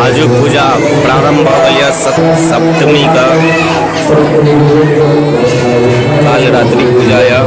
आजुक पूजा प्रारंभ भऽ गेल यऽ सप्तमी के काल रात्रि पूजा यऽ।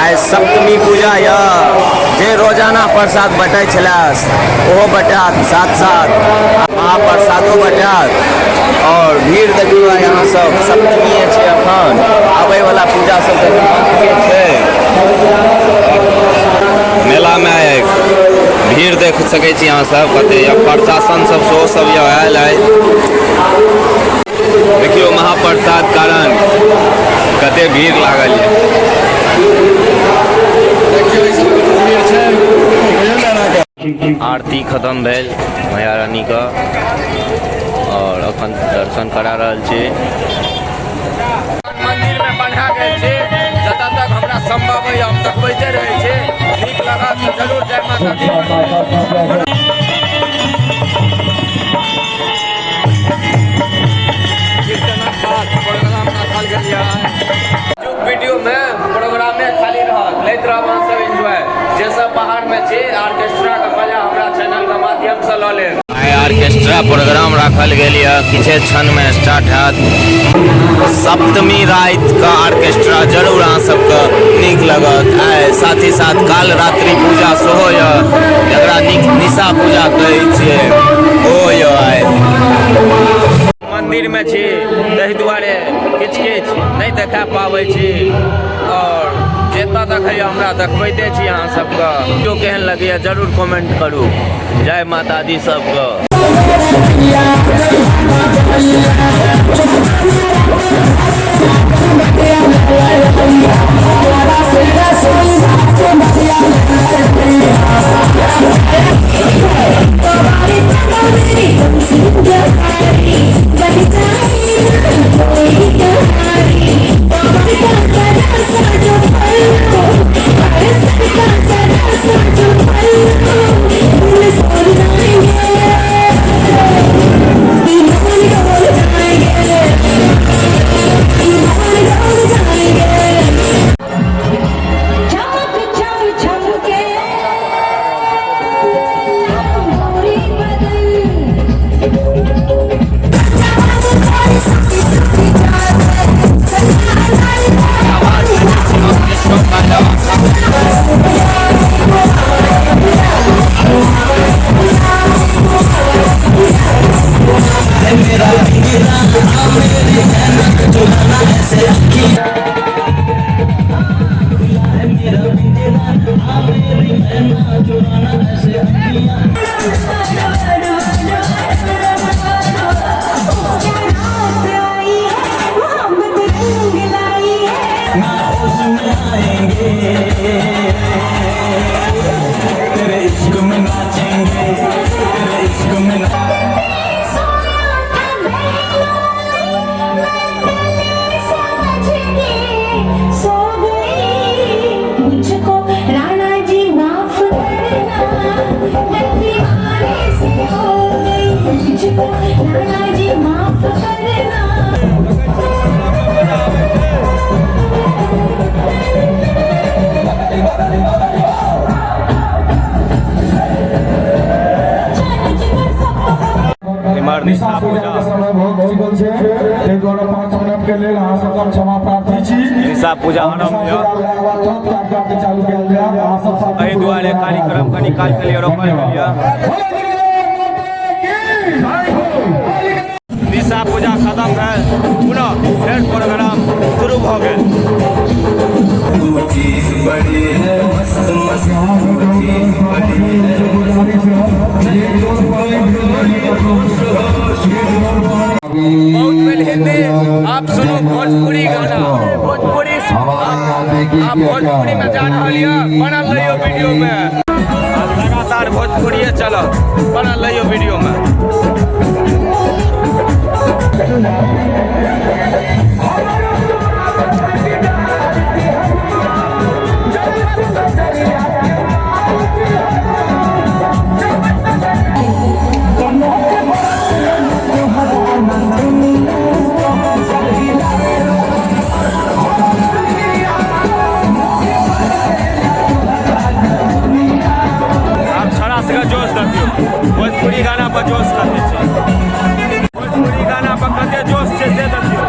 आइ सप्तमी पूजा यऽ, जे रोजाना प्रसाद बटै छलै ओहो बटात, साथ साथ महाप्रसादो बटात। और भीड़ देखियौ यहाँ सब, सप्तमी छै अखन, आबै वाला पूजा सब तऽ बाकिए छै। मेला में भीड़ देख सकै छी अहाँ सब कते, प्रशासन सब सेहो सब यऽ आयल है। देखियौ महाप्रसाद कारण कते भीड़ लागल यऽ। आरती खत्म भेल मैया रानी के और अखन दर्शन करा रहल छी। मंदिर में बन्हा गेल छी, जतऽ तक हमरा संभव होइए हम देखबैते रहै छी। नीक लागत तऽ जरूर जय माता दी। कीर्तनक बाद प्रोग्राम राखल गेल यऽ। वीडियो में प्रोग्रामे खाली रहत, लैत रहब अहाँ सब एंजॉय। जे सब बाहर में छी ऑर्केस्ट्रा के मजा हमरा चैनल के माध्यम से लऽ लेब। आइ ऑर्केस्ट्रा प्रोग्राम राखल गेल यऽ, किछे क्षण में स्टार्ट हैत। सप्तमी राति के ऑर्केस्ट्रा जरूर अहाँ सबके नीक लगत। आइ साथ ही साथ काल रात्रि पूजा सेहो यऽ, जकरा नीक निशा पूजा कहै छियै, ओहो यऽ। आइ मंदिर में छी ताहि दुआरे किछु किछु नहि देखा पाबै छी, और जतऽ देखैए हमरा देखबैते छी अहाँ सबके। वीडियो केहन लगैए जरूर कमेंट करू। जय माता दी सबके। सो गई मुझको राणा जी माफ करना, गलती हमारे से हो गई, मुझको राणा जी माफ करना। इम्हर निशा पूजा समय बहुत चुकल छै, ताहि दुआरे 5 मिनट के लेल अहाँ सबके हम क्षमा प्रार्थी छी। निशा पूजा आरम्भ यऽ। तुरंत कार्यक्रम चालू कयल जाय, अहाँ सब साथी। एहि दुआरे कार्यक्रम कनि काल के लिए रोकल गेल यऽ। निशा पूजा खत्म भेल, पुनः फेर प्रोग्राम शुरू भऽ गेल। बहुत भेल हिंदी, आप सुनू भोजपुरी गाना। भोजपुरी आप भोजपुरी में जा रहल यऽ, बनल रहियो वीडियो में। आब लगातार भोजपुरिये चलत, बनल रहियो वीडियो में। आब छोड़ा सबके जोश देखियौ, भोजपुरी गाना पर जोश कते छै, भोजपुरी गाना पर कते जोश छै से देखियौ।